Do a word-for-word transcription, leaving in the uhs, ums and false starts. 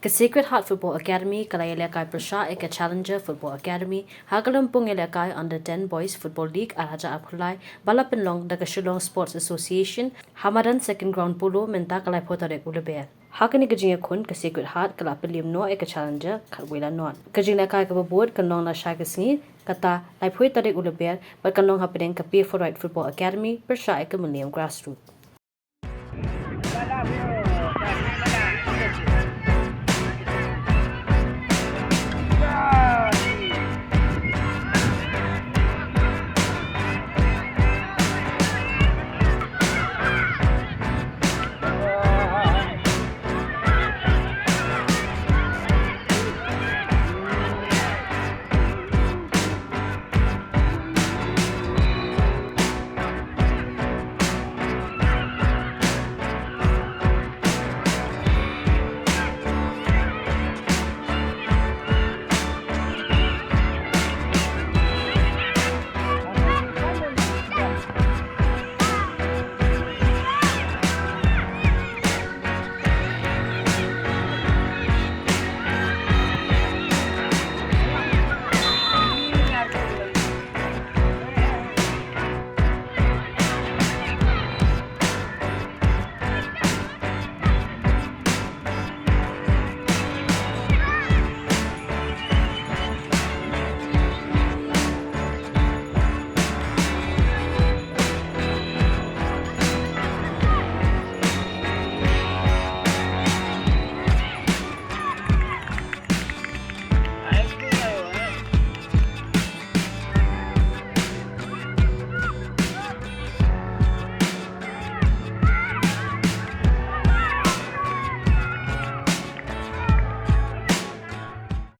Ka Sacred Heart Football Academy ka la ïalehkai pyrshah ïa ka Challenger Football Academy ha ka lympung ïalehkai Under ten Boys Football League ar hajar arphew lai ba la pynlong da ka Shillong Sports Association ha madan Second Ground Polo mynta ka laiphew tarik u Lber. Ha kane ka jingïakhun ka Sacred Heart ka la pynliem noh ïa ka Challenger khatwei la not. Ka jinglehkai kaba bud kan long lashai ka sngi, kata laiphew tarik u Lber, bad kan long hapdeng ka Pay for Right Football Academy pyrshah ïa ka Mylliem Grassroots.